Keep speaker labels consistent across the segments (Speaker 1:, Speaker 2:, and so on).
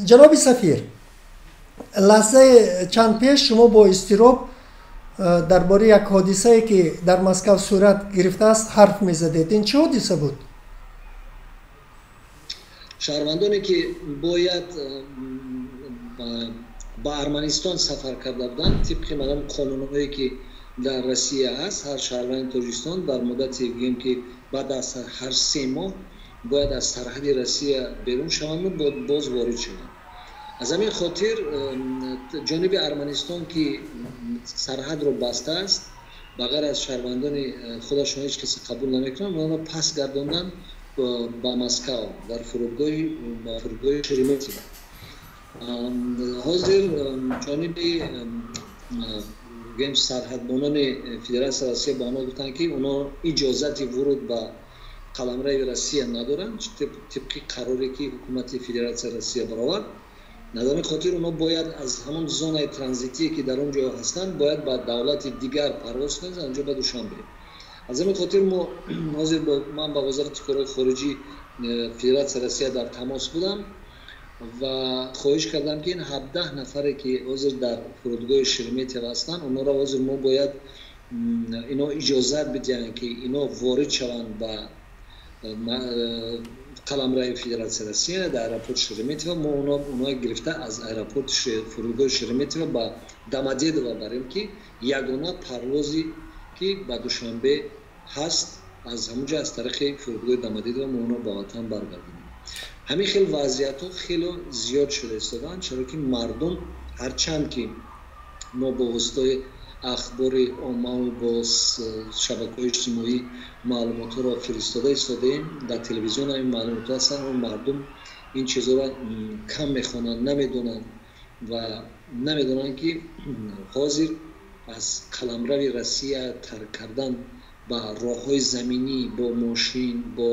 Speaker 1: Ҷаноби сафир, лаҳзаи чанд пеш шумо бо изтироб дар бораи як ҳодисае, ки дар Москав сурат гирифтааст, ҳарф мезадед. Ин чӣ ҳодиса буд?
Speaker 2: Шаҳрвандоне, ки бояд ба Арманистон сафар карда буданд, тибқи маълум қонунҳое, ки дар Россия ҳаст, ҳар шаҳрванди Тоҷикистон дар муддати, гӯем ки, баъд аз ҳар 3 моҳ бояд аз сарҳади Россия берун шаванду боз ворид шаванд. Аз ҳамин хотир ҷониби Арманистон, ки сарҳадро бастааст, ба ғайр аз шаҳрвандони худашон ҳеҷ касе қабул намекунанд, онро пас гардонданд ба Москав, дар фурудгоҳи Шереметьево. Ҳозир ҷониби, гӯем, сарҳадбонони Федератсияи Россия ба онҳо гуфтанд, ки онҳо иҷозати вуруд ба қаламрави Россия надоранд, тибқи қароре, ки ҳукумати Федератсияи Россия баровард. Аз ҳамин хотир онҳо бояд аз ҳамон зонаи транзитие, ки дар он ҷо ҳастанд, бояд ба давлати дигар парвоз кунанд, аз он ҷо ба Душанбе. Аз ҳамин хотир мо ҳозир, ман ба Вазорати корҳои хориҷӣ Федератсияи Россия дар тамос будам ва хоҳиш кардам, ки ин 17 нафаре, ки ҳозир дар фурудгоҳи Шереметьево ҳастанд, онҳоро ҳозир мо бояд ино иҷозат бидиҳанд, ки ино ворид шаванд ба қаламрави Федератсияи Россия дар аэропорти Шереметьево. Мо онҳо гирифта аз аэропорти фурудгоҳи Шереметьево ба Домодедово барем, ки ягона парвозе, ки ба Душанбе ҳаст, аз ҳамунҷо, аз тариқи фурудгоҳи Домодедово мо онҳо ба ватан баргардонем. Ҳамин хел вазъиятҳо хело зиёд шуда истодаанд, чаро ки мардум, ҳарчанд ки мо бо воситаи ахбори оммаву бо шабакаҳои иҷтимоӣ маълумотҳоро фиристода истодаем, дар телевизион ҳамин маълумотҳо ҳастанд, аммо мардум ин чизҳоро кам мехонанд, намедонанд ва намедонанд, ки ҳозир аз қаламрави Россия тарк кардан ба роҳҳои заминӣ, бо мошин, бо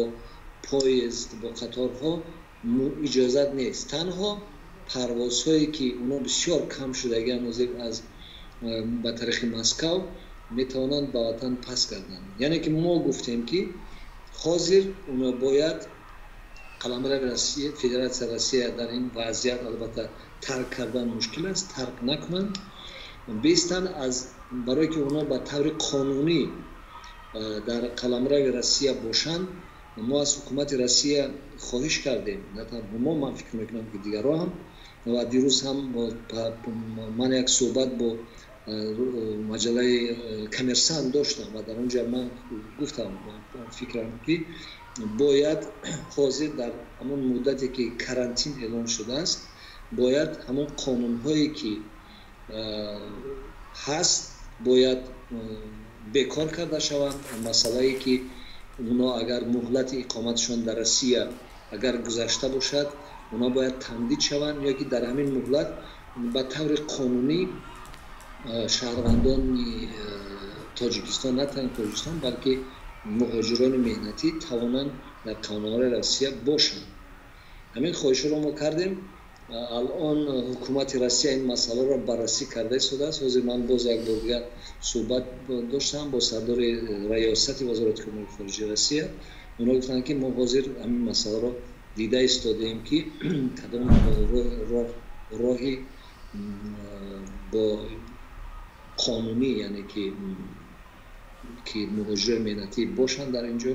Speaker 2: поезд, бо қаторҳо иҷозат нест. Танҳо парвозҳое, ки онҳо бисёр кам шудагианд ҳозир, аз ба тариқи Москав метавонанд ба ватан пас гарданд. Яъне ки мо гуфтем, ки ҳозир онҳо бояд қаламрави Россия, Федератсияи Россия, дар ин вазъият албатта тарк кардан мушкил аст, тарк накунанд, бистанд, аз барое ки онҳо ба таври қонунӣ дар қаламрави Россия бошанд. Мо аз ҳукумати Россия хоҳиш кардем, на танҳо мо, ман фикр мекунам, ки дигарҳо ҳам. Ва дирӯз ҳам ман як суҳбат бо маҷаллаи «Коммерсант» доштам ва дар он ҷо ман гуфтам фикрам, ки бояд ҳозир дар ҳамон муддате, ки карантин эълон шудааст, бояд ҳамон қонунҳое, ки ҳаст, бояд бекор карда шаванд. Масъалае, ки онҳо агар муҳлати иқоматшон дар Россия агар гузашта бошад, онҳо бояд тамдид шаванд ё ки дар ҳамин муҳлат ба таври қонунӣ шаҳрвандони Тоҷикистон, на танҳо Тоҷикистон, балки муҳоҷирони меҳнатӣ тавонанд дар қаламрави Россия бошанд. Ҳамин хоҳишро мо кардем. Алон ҳукумати Россия ин масъаларо баррасӣ карда истодааст. Ҳозир ман боз як бор дигар суҳбат доштам бо сардори раёсати Вазорати корҳои хориҷии Россия. Онҳо гуфтанд, ки мо ҳозир ҳамин масъаларо дида истодаем, ки кадом роҳи бо қонунӣ, яъне ки муҳоҷирони меҳнатӣ бошанд дар ин ҷо.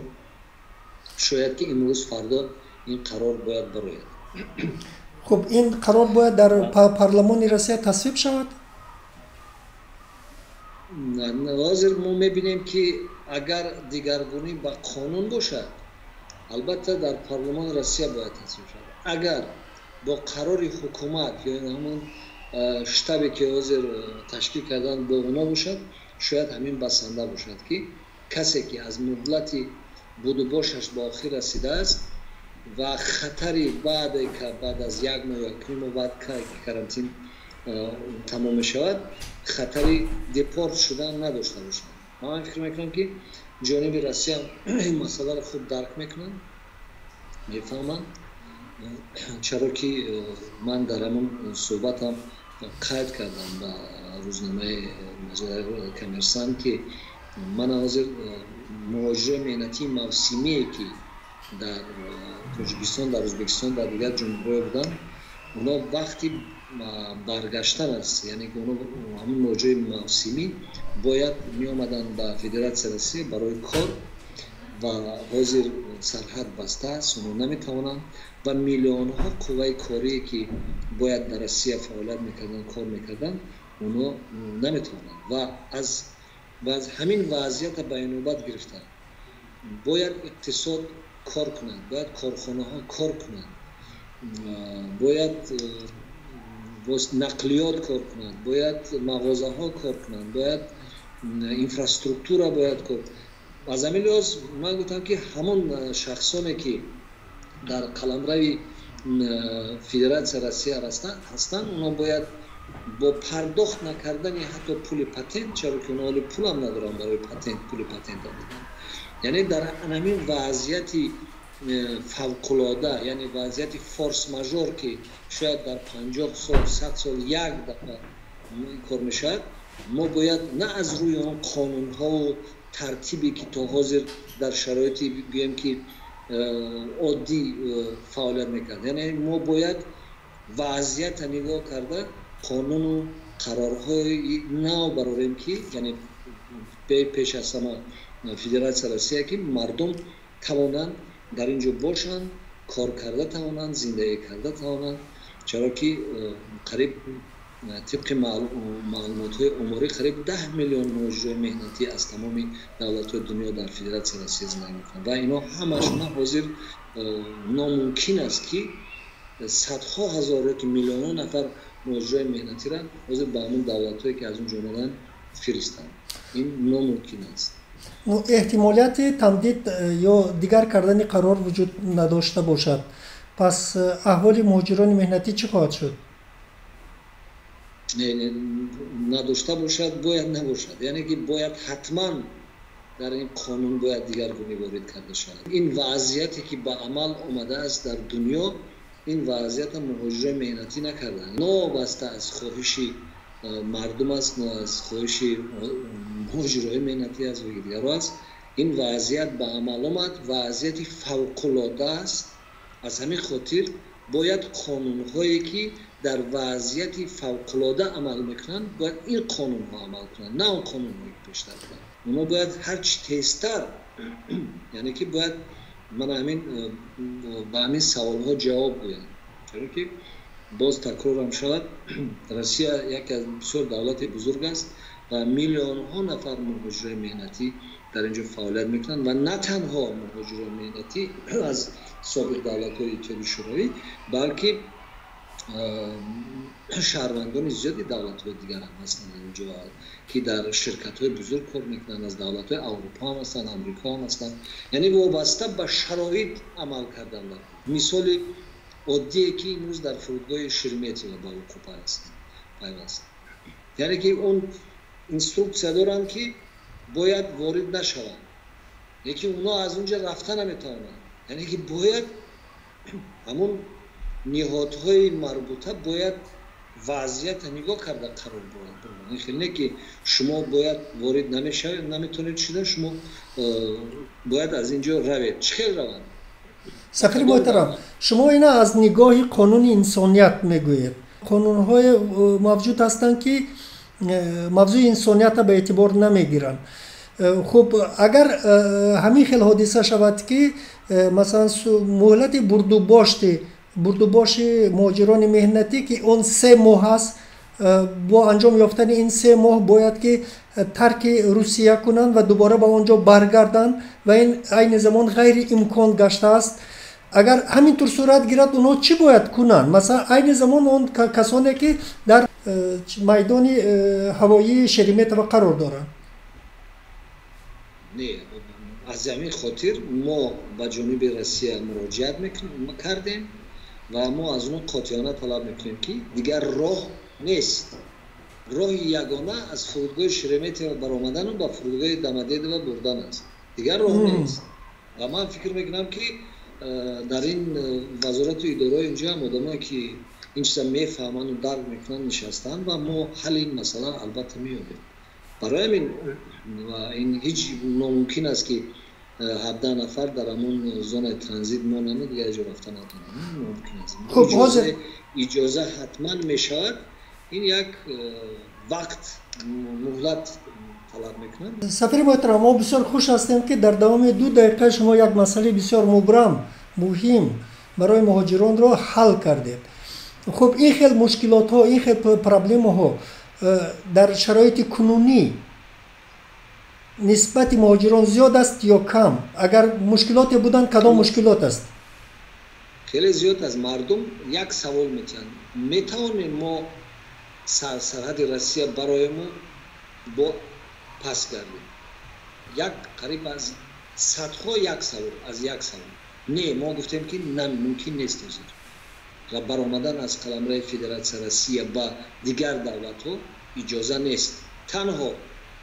Speaker 2: Шояд ки имрӯз, фардо ин қарор бояд барояд.
Speaker 1: Хуб, ин қарор бояд дар парламони Россия тасвиб шавад?
Speaker 2: Ҳозир мо мебинем, ки агар дигаргунӣ ба қонун бошад, албатта дар парламони Россия бояд тасвиб шавад. Агар бо қарори ҳукумат ё ҳамон штабе, ки ҳозир ташкил карданд, бо оно бошад, шояд ҳамин басанда бошад, ки касе, ки аз муҳлати будубошаш ба охир расидааст ва хатари баъд аз як моҳ ё 1.5 моҳ баъд, ки карантин тамом мешавад, хатари депорт шудан надошта бошад. Ман фикр мекунам, ки ҷониби Россия ин масъаларо хуб дарк мекунанд, мефаҳманд, чаро ки ман дар ҳамон суҳбатам қайд кардам ба рӯзномаи «Коммерсант», ки ман ҳозир муҳоҷирони меҳнатии мавсимие, ки дар Тоҷикистон, дар Ӯзбекистон, дар дигар ҷумҳуриҳо буданд. Онҳо вақти баргаштан аст, яъне ки онҳо ҳамун муҳоҷирои мавсимӣ бояд меомаданд ба Федератсияи Россия барои кор ва ҳозир сарҳад баста аст, онҳо наметавонанд ва миллионҳо қувваи корие ки бояд дар Россия фаъолият мекарданд, кор мекарданд, онҳо наметавонанд ва аз ҳамин вазъията ба инобат гирифта бояд иқтисод кор кунад, бояд корхонаҳо кор кунанд, бояд нақлиёт кор кунад, бояд мағозаҳо кор кунанд, бояд инфраструктура бояд кор. Аз ҳамин лиҳоз ман гуфтам ки ҳамон шахсоне ки дар қаламрави Федератсияи Россия ҳастанд, онҳо бояд бо пардохт накардани ҳатто пули патент, чаро ки онҳо ҳоло пулам надоранд барои патент, пули патент додан. Яъне дар ҳамин вазъияти фавқулода, яъне вазъияти форс-мажор ки шояд дар 50 сол, 100 сол як дафъа кор мешавад, мо бояд на аз рӯи он қонунҳову тартибе ки то ҳозир дар шароити гӯем ки оддӣ фаъолият мекард, яъне мо бояд вазъията нигоҳ карда қонуну қарорҳои нав барорем ки, яъне пеш аз ҳама Федератсияи Россия, ки мардум тавонанд дар ин ҷо бошанд, кор карда тавонанд, зиндагӣ карда тавонанд, чаро ки қариб тибқи маълумотҳои оморӣ қариб 10 миллион муҳоҷирои меҳнатӣ аз тамоми давлатҳои дунё дар Федератсияи Россия зиндагӣ мекунанд ва инҳо ҳамашона ҳозир номумкин аст ки садҳо ҳазор ё ки миллионҳо нафар муҳоҷирои меҳнатиро ҳозир ба ҳамон давлатҳое ки аз он ҷо омаданд фиристанд. Ин номумкин аст.
Speaker 1: Эҳтимолияти тамдид ё дигар кардани қарор вуҷуд надошта бошад. Пас аҳволи муҳоҷирони меҳнатӣ чӣ хоҳад шуд?
Speaker 2: Надошта бошад, бояд набошад. Яъне ки бояд ҳатман дар ин қонун бояд дигаргунӣ ворид карда шавад. Ин вазъияте ки ба амал омадааст дар дунё, ин вазъията муҳоҷирони меҳнатӣ накарданд. Новобаста аз хоҳиши мардум аст, но аз хоҳиши муҳоҷирои меҳнатӣ аст ва дигаро аст. Ин вазъият ба амал омад, вазъияти фавқулода аст. Аз ҳамин хотир бояд қонунҳое ки дар вазъияти фавқулода амал мекунанд, бояд ин қонунҳо амал кунанд, на он қонунҳое ки пештар буданд. Онҳо бояд ҳарчи тезтар, яъне ки бояд ман ҳамин ба ҳамин саволҳо ҷавоб гӯянд. Чаро ки боз такрорам шавад, Россия яке аз бисёр давлати бузург аст ва миллионҳо нафар муҳоҷирои меҳнатӣ дар ин ҷо фаъолият мекунанд ва на танҳо муҳоҷирои меҳнатӣ аз собиқ давлатҳои Иттиҳоди Шӯравӣ, балки шаҳрвандони зиёди давлатҳои дигар ҳам ҳастанд дар ин ҷо, ки дар ширкатҳои бузург кор мекунанд, аз давлатҳои Аврупо ҳам ҳастанд, Амрико ҳам ҳастанд. Яъне вобаста ба шароит амал кардан. Мисоли оддие ки имрӯз дар фурудгоҳи Шереметьево ба вуқӯъ пайваст, яъне ки он инструксия доранд ки бояд ворид нашаванд, лекин онҳо аз он ҷо рафта наметавонанд. Яъне ки бояд ҳамон ниҳодҳои марбута бояд вазъиятро нигоҳ карда қарор буранд. Ин хел не ки шумо бояд ворид намешавед, наметавонед шуда, шумо бояд аз ин ҷо равед. Чӣ хел раванд?
Speaker 1: Сафири муҳтарам, шумо ина аз нигоҳи қонуни инсоният мегӯед. Қонунҳои мавҷуд ҳастанд ки мавзӯи инсониятро ба эътибор намегиранд. Хуб, агар ҳамин хел ҳодиса шавад ки масалан муҳлати бурдубоши муҳоҷирони меҳнатӣ ки он 3 моҳ аст, бо анҷом ёфтани ин 3 моҳ бояд ки тарки Русия кунанд ва дубора ба он ҷо баргарданд ва ин айни замон ғайриимкон гаштааст. Агар ҳамин тур сурат гирад, онҳо чӣ бояд кунанд? Масалан, айни замон он касоне ки дар майдони ҳавоии Шереметьево қарор доранд.
Speaker 2: Не, аз ҳамин хотир мо ба ҷониби Россия муроҷиат кардем ва мо аз онҳо қотиёна талаб мекунем ки дигар роҳ нест. Роҳи ягона аз фурудгоҳи Шереметьево баромадану ба фурудгоҳи Домодедово бурдан аст. Дигар роҳ нест. Ва ман фикр мекунам ки дар ин вазорату идораҳои инҷо ҳам одамое ки ин чиза мефаҳманду дарк мекунанд нишастанд ва мо ҳалли ин масъала албатта меёбем. Барои ҳамин ин ҳеҷ номумкин аст ки 17 нафар дар ҳамон зонаи транзит монанд, дигар ҷо рафта натавонанд. Мумкин аст.
Speaker 1: Хуб, ҳозир
Speaker 2: иҷоза ҳатман мешавад. Ин як вақт муҳлат талаб мекунад.
Speaker 1: Сафири муҳтарам, мо бисёр хуш ҳастем, ки дар давоми 2 дақиқа шумо як масъалаи бисёр мубрам, муҳим барои муҳоҷиронро ҳал кардед. Хуб, ин хел мушкилотҳо, ин хел проблемаҳо дар шароити кунунӣ нисбати муҳоҷирон зиёд аст ё кам? Агар мушкилоте буданд, кадом мушкилот аст?
Speaker 2: Хеле зиёд аст. Мардум як савол метиҳанд: метавонем мо сарҳади Россия бароему бо пас гардем? Як қариб аз садҳо як савол, аз як савол. Не, мо гуфтем, ки мумкин нест ҳозир. Ва баромадан аз қаламрави Федератсия Россия ба дигар давлатҳо иҷоза нест. Танҳо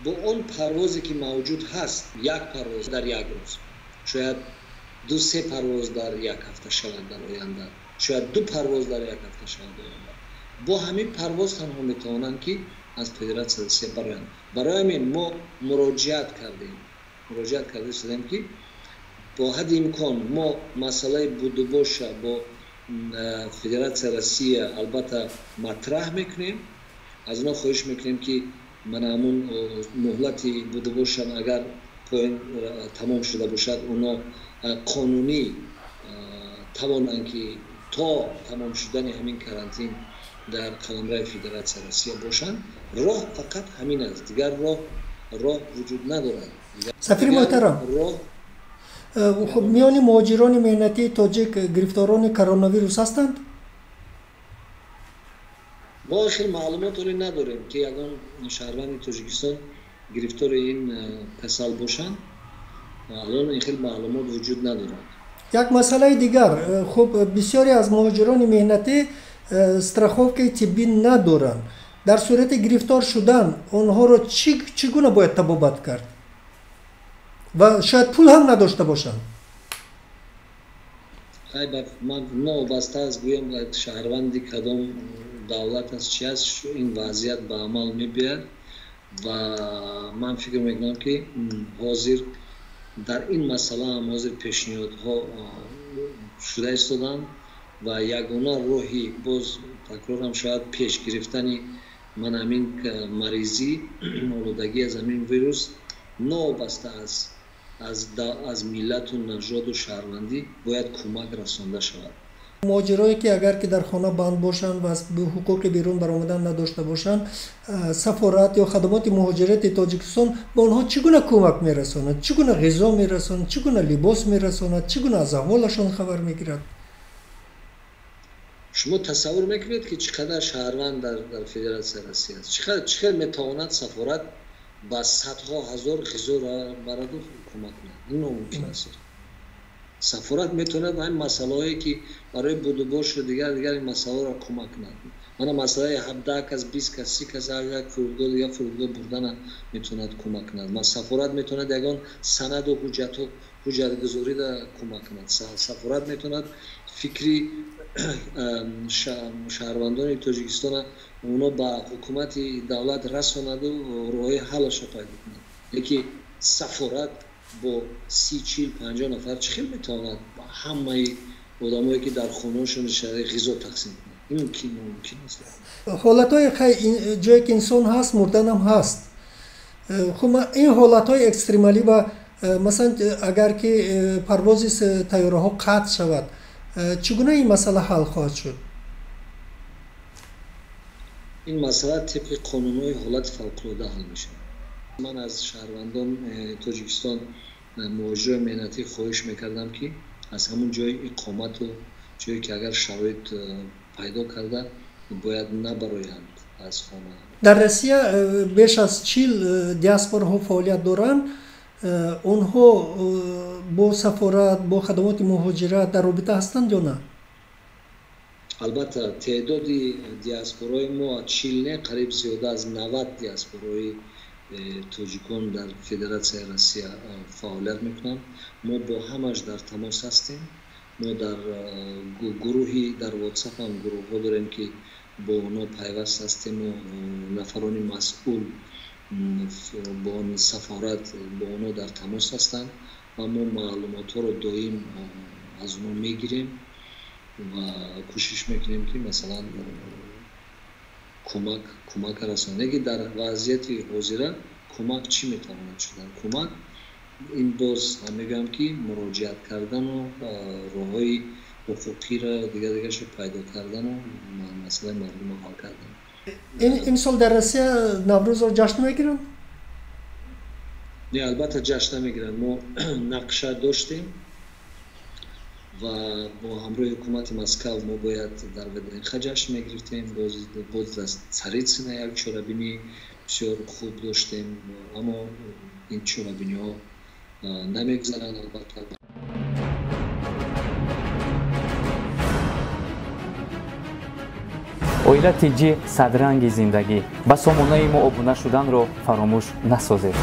Speaker 2: бо он парвозе ки мавҷуд ҳаст, як парвоз дар як рӯз, шояд 2-3 парвоз дар як ҳафта шавад дар оянда, шояд 2 парвоз дар як ҳафта шавад оянда. Бо ҳамин парвоз танҳо метавонанд, ки аз Федератсия Россия бароянд. Барои ҳамин мо муроҷиат кардем, муроҷиат карда шудем, ки бо ҳадди имкон мо масъалаи будубоша бо Федератсия Россия албатта матраҳ мекунем. Аз онҳо хоҳиш мекунем, ки мана ҳамун муҳлати будубошам агар поён тамом шуда бошад, онҳо қонунӣ тавонанд, ки то тамом шудани ҳамин карантин дар қаламрави Федератсия Россия бошанд. Роҳ фақат ҳамин аст, дигар роҳ вуҷуд надорад.
Speaker 1: Сафири муҳтарам, хуб, миёни муҳоҷирони меҳнатии тоҷик гирифторони коронавирус ҳастанд?
Speaker 2: Мо охир маълумот оли надорем, ки ягон шаҳрванди Тоҷикистон гирифтори ин касал бошанд. Алон ин хел маълумот вуҷуд надорад.
Speaker 1: Як масъалаи дигар. Хуб, бисёре аз муҳоҷирони меҳнатӣ страховкаи тиббӣ надоранд. Дар сурати гирифтор шудан онҳоро чӣ гуна бояд табобат кард? Ва шояд пул ҳам надошта бошанд.
Speaker 2: Ман новобаста аз гӯям шаҳрванди кадом давлат аст, чи аст, ин вазъият ба амал мебиёяд ва ман фикр мекунам, ки ҳозир дар ин масъала ҳам ҳозир пешниҳодҳо шуда истоданд ва ягона роҳи, боз такрорам, шояд пеш гирифтани ман ҳамин маризӣ, олудагӣ аз ҳамин вирус, новобаста аз миллату нажоду шаҳрвандӣ бояд кӯмак расонда шавад.
Speaker 1: Муҳоҷирое ки агар ки дар хона банд бошанд ва аз ҳуқуқи берун баромадан надошта бошанд, сафорат ё хадамоти муҳоҷирати Тоҷикистон ба онҳо чӣ гуна кӯмак мерасонад? Чӣ гуна ғизо мерасонад? Чӣ гуна либос мерасонад? Чӣ гуна аз аҳволашон хабар мегирад?
Speaker 2: Шумо тасаввур мекунед, ки чӣ қадар шаҳрванд дар Федератсия Россия аст? Чӣ хел метавонад сафорат ба садҳо ҳазор ғизоро бараду кӯмак кунад? Ин номумкин аст. Сафорат метавонад ҳамин масъалаҳое, ки барои будубошу дигар дигар ин масъалаҳоро кӯмак кунад. Мана масъалаи 17 кас, 20 кас, 30 кас як фурудгоҳ дигар фурудгоҳ бурдана метавонад кӯмак кунад. Сафорат метавонад ягон санаду ҳуҷҷатгузориро кӯмак кунад. Сафорат метавонад фикри шаҳрвандони Тоҷикистона онҳо ба ҳукумати давлат расонаду роҳи ҳаллашро пайдо кунад. Лекин сафорат бо 30, 40, 50 нафар чӣ хел метавонад ба ҳамаи одамое, ки дар хонаҳошон нишаста, ғизо тақсим кунад? Ин мумкин аст.
Speaker 1: Ҳолатҳои ҷое ки инсон ҳаст, мурданам ҳаст. Хуб, ин ҳолатҳои экстремалӣ ва масалан агар ки парвози тайёраҳо қатъ шавад, чӣ гуна ин масъала ҳал хоҳад шуд?
Speaker 2: Ин масъала тибқи қонунҳои ҳолати фавқулода ҳал мешавад. Ман аз шаҳрвандон Тоҷикистон, муҳоҷирони меҳнатӣ хоҳиш мекардам, ки аз ҳамун ҷои иқомату ҷое ки агар шароит пайдо карда, бояд набароянд аз хона.
Speaker 1: Дар Россия беш аз 40 диаспораҳо фаъолият доранд. Онҳо бо сафорат, бо хадамоти муҳоҷират дар робита ҳастанд ё на?
Speaker 2: Албатта, теъдоди диаспораи мо 40 не, қариб зиёда аз 90 диаспораи тоҷикон дар Федератсияи Россия фаъолият мекунанд. Мо бо ҳамаш дар тамос ҳастем. Мо дар гурӯҳи дар WhatsApp ҳам гурӯҳҳо дорем, ки бо онҳо пайваст ҳастему нафарони масъул бо он сафорат бо онҳо дар тамос ҳастанд. Ва мо маълумотҳоро доим аз онҳо мегирем ва кӯшиш мекунем, ки масалан кӯмак расонем. Лекин дар вазъияти ҳозира кӯмак чӣ метавонад шудан? Кӯмак ин боз мегӯям, ки муроҷиат кардану роҳҳои ҳуқуқиро дигар дигарашро пайдо кардану масъалаи мардумро ҳал кардан.
Speaker 1: Имсол дар Россия Наврӯзро ҷашн мегиранд?
Speaker 2: Не, албатта ҷашн намегиранд. Мо нақша доштем ва бо ҳамроҳи ҳукумати Москав мо бояд дар ВДНХ ҷашн мегирифтем. Боз дар Царицына як чорабинӣ бисёр хуб доштем, аммо ин чорабиниҳо намегузаранд албатта.
Speaker 3: Оила ТЖ, садранги зиндагӣ. Ба сомонаи мо обуна шуданро фаромӯш насозед.